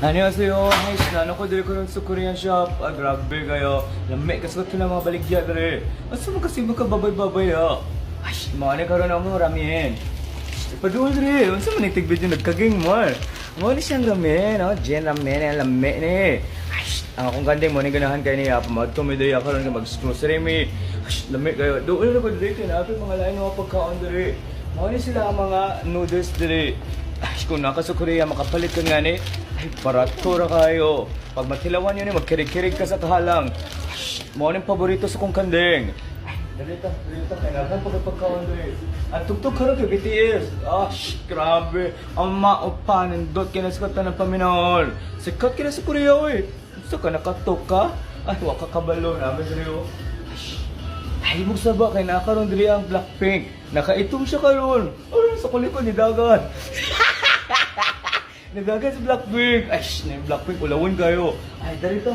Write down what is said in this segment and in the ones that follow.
안녕하세요. Hi, naa ko diri karon sa Korean shop. Ah, grabe kayo. Lami ka sa na mga baligya diri. Asa mo kasi mo ka babay-babay ah? Ay, mao ni karon ang mga ramen. Padul diri. Unsa man tig video nagkaging mo? Mao ni siyang ramen, oh. Jin Ramen, ang lami ni. Ay, ang akong kanding mo ni ganahan kay niya. Pamadto mi diri karon nga mag-grocery mi. Ay, lami kayo. Doon na ko diri kay naa mga lain nga pagkaon diri. Mao ni sila ang mga noodles diri. Ay, kung naa ka sa Korea, makapalit ka nga ni. Ay, barato ra kayo. Pag matilawan yun, eh, magkirig-kirig ka sa kahalang. Ay, mao ni paborito sa kong kanding. Ay, dali ta, dali ta. Kaya pa pagkaon diri. Ang tugtog karon kay BTS. Ah, sh, grabe. Ang maupa, nindot kina sa ng paminahon. Sikat kina sa Korea, oy. Gusto ka, nakatok ka? Ay, wa ka kabalo. Namin diri, oh. Ay, mong saba kay nakaroon diri ang Blackpink. Nakaitom siya karon. Ay, sa kulikod ni Dagan. Nagagan sa Blackpink. Ay, sh, na yung Blackpink, ulawon kayo. Ay, dali ta,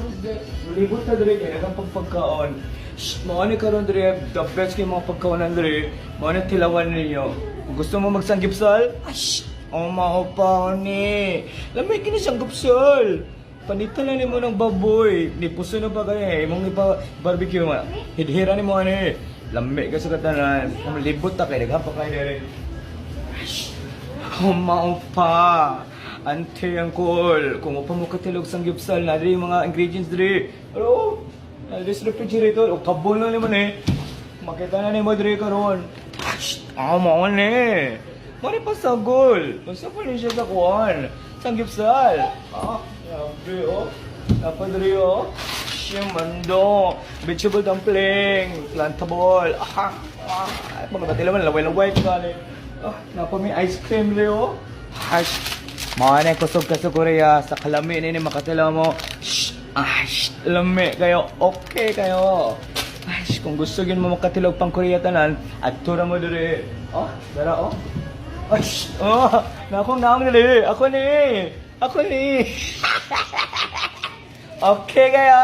libot ta diri kay nagang pagpagkaon. Shh, mao ni karon diri the best kay mga pagkaonan diri. Mao ni tilawan ninyo. Kung gusto mo magsanggipsal, ay, shh, oh, mao pa ni. Lamay kini sanggipsal. Panita lang nimo ng baboy. Ni puso na pa kayo eh. Imong ipa barbecue ma. Hidhira nimo ani. Lami ka sa katanan. Libot ta kay daghan pa kayo diri. Oh, mao pa. Ante ang cool. Kung upa mo katilog sanggipsal, na diri yung mga ingredients diri. Pero, na diri sa refrigerator. O kabon lang naman eh. Makita na nimo diri karon. Ah, mao ni. Mao ni pasagol. Pasagol ni siya sa kuan. Sanggipsal. Ah, grabe oh. Napa diri oh. Shimando. Vegetable dumpling. Plantable. Ah, ah. Ay, mga batilaman, laway-laway ka ni. Ah, napa may ice cream diri oh. Hash. Mao na kusog ka sa Korea sa kalami ni makatila mo. Shh, ah, shh, lami kayo. Okay kayo. Ay, shh, kung gusto gyud mo makatilog pang Korea tanan, adto ra mo diri. Oh, dara oh. Ay, shh, oh, na akong naong diri. Ako ni. Ako ni. Okay kayo.